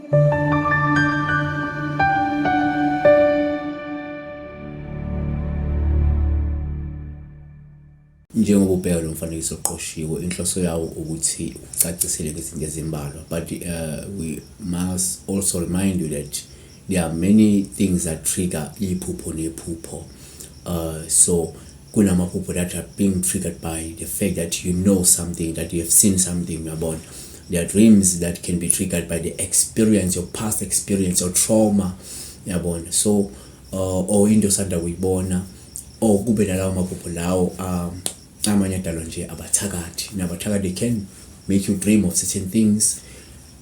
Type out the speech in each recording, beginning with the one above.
Njengoba ubheka lo mfanekiso oqoshiwe, inhloso yawo ukuthi ucacisele ngezinto ezimbalwa, but we must also remind you that there are many things that trigger iphupho nephupho. So kunamaphupho that are being triggered by the fact that you know something, that you have seen something, uyabona. There are dreams that can be triggered by the experience, your past experience or trauma, uyabona. So or into osanda kuyibona, or kube nalawo maphupho lawo amanye adalwa nje abathakathi, nabathakathi, they can make you dream of certain things.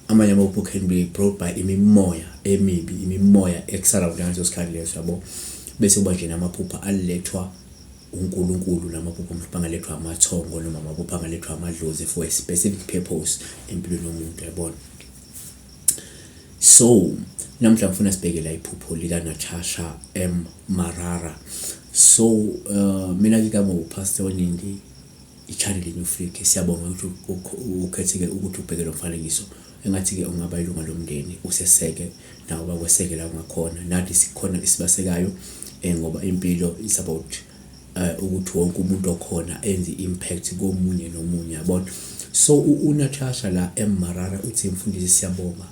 Amanye amaphupho can be brought by imimoya emibi, imimoya eku-surround ngaleso sikhathi leso, yabo. Bese kuba nje namaphupho alethwa uNkulunkulu, namaphupho mhlawumbe angalethwa amathongo noma amaphupho angalethwa amadlozi for a specific purpose empilweni yomuntu, yabona. So namhla ngifuna sibheke la iphupho lika Natasha M Marara. So mina ke kama uPastor Nindi, i-channel New Freak. Siyabonga ukuthi ukhetheke ukuthi ubheke lo mfanekiso. Engathi ke ungaba ilunga lomndeni, useseke nawo bakweseke la ungakhona. Nathi sikhona esibasekayo, ngoba impilo is about ukuthi wonke umuntu okhona enze impact komunye nomunye, yabona. So uNatasha la M Marara uthi, "Mfundisi, siyabonga.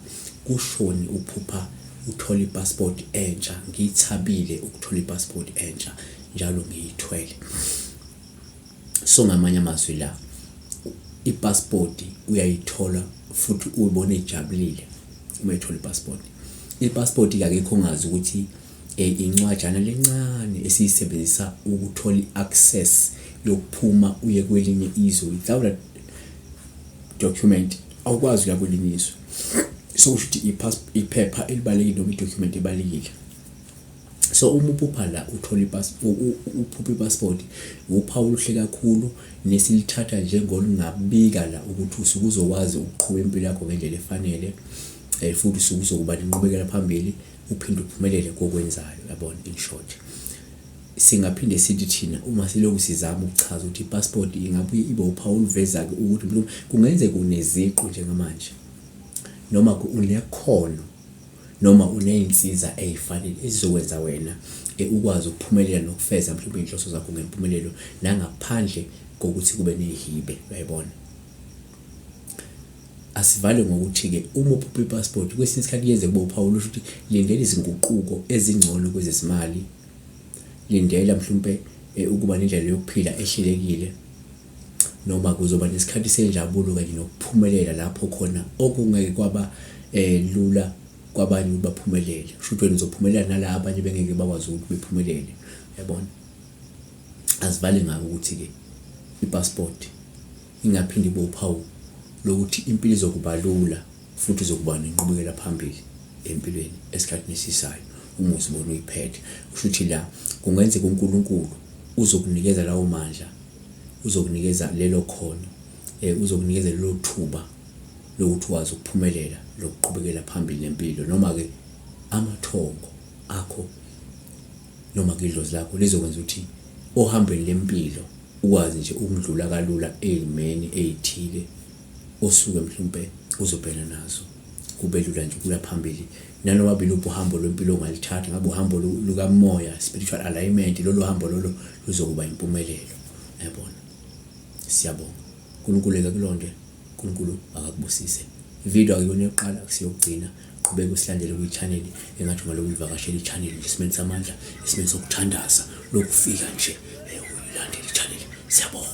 Kushoni uphupha uthola ipassport entsha? Ngithabile ukuthola ipassport entsha, njalo ngiyithwele." So ngamanye amazwi la, ipassport uyayithola futhi uyibona ijabulile uma ethola ipassport. Ipassport akekho ongazi ukuthi incwajana lencane esiyisebenzisa ukuthola i-access yokuphuma uye kwelinye izwe. Without that document awukwazi ukuya kwelinye izwe. So kusho ukuthi iphepha elibalulekile noma i-document ebalulekile. So uma uphupha la uthola uphupha ipassport, uphawu oluhle kakhulu nesilithatha njengolungabika la ukuthi usuke uzokwazi ukuqhuba impilo yakho ngendlela efanele, futhi usuke uzokuba nenqubekela phambili, uphinde uphumelele kokwenzayo, yabona. In short, singaphinde sithi thina uma silokhu sizama ukuchaza ukuthi ipassport ingabuye ibe uphawu oluveza-ke ukuthi mhlawumbe kungenzeka uneziqu njengamanje, noma unekhono, noma uney'nsiza ey'fanele ezizokwenza wena ukwazi ukuphumelela nokufeza mhlawumbe iy'nhloso zakho ngempumelelo nangaphandle kokuthi kube ney'hibe, uyayibona. Asivale ngokuthi-ke uma uphupha ipassport, kwesinye isikhathi kuyenzeka kube uphawu olusho ukuthi lindela izinguquko ezingcono kwezezimali, lindela mhlawumpe ukuba nendlela yokuphila ehlelekile, noma kuzoba nesikhathi senjabulo kanye nokuphumelela lapho khona okungeke kwaba lula kwabanye ukuthi baphumelele. Kusho ukuthi wena uzophumelela nala abanye bengeke bakwazi ukuthi bephumelele, uyabona. Asivale ngako ukuthi-ke ipassport ingaphinde ibe uphawu lokuthi impilo izokuba lula futhi izokuba nenqubekela phambili empilweni esikhathini esizayo uma uzibona uyiphethe. Kusho ukuthi la kungenzeka uNkulunkulu uzokunikeza lawo mandla, uzokunikeza lelo khono, uzokunikeza lelo thuba lokuthi ukwazi ukuphumelela lokuqhubekela phambili nempilo, noma-ke amathongo akho noma-ke idlozi lakho lizokwenza ukuthi ohambweni lempilo ukwazi nje ukundlula kalula ey'meni ey'thile osuke mhlawumpe uzobhekana nazo, kube lula nje ukuya phambili nanoma beluphi uhambo lwempilo ongalithatha, ngabe uhambo lukamoya, spiritual alignment, lolu hambo lolo luzokuba impumelelo, yabona. Siyabonga. uNkulunkulu ekakulonde, uNkulunkulu akakubusise. Ividiyo akuyona yokuqala, akusiyokugcina. Qhubeka usilandele kwi-channel. Engathi ungalokhu uyivakashela i-channel nje esimeni samandla, esimeni sokuthandaza, lokufika nje uyilandele i-channel. Siyabonga.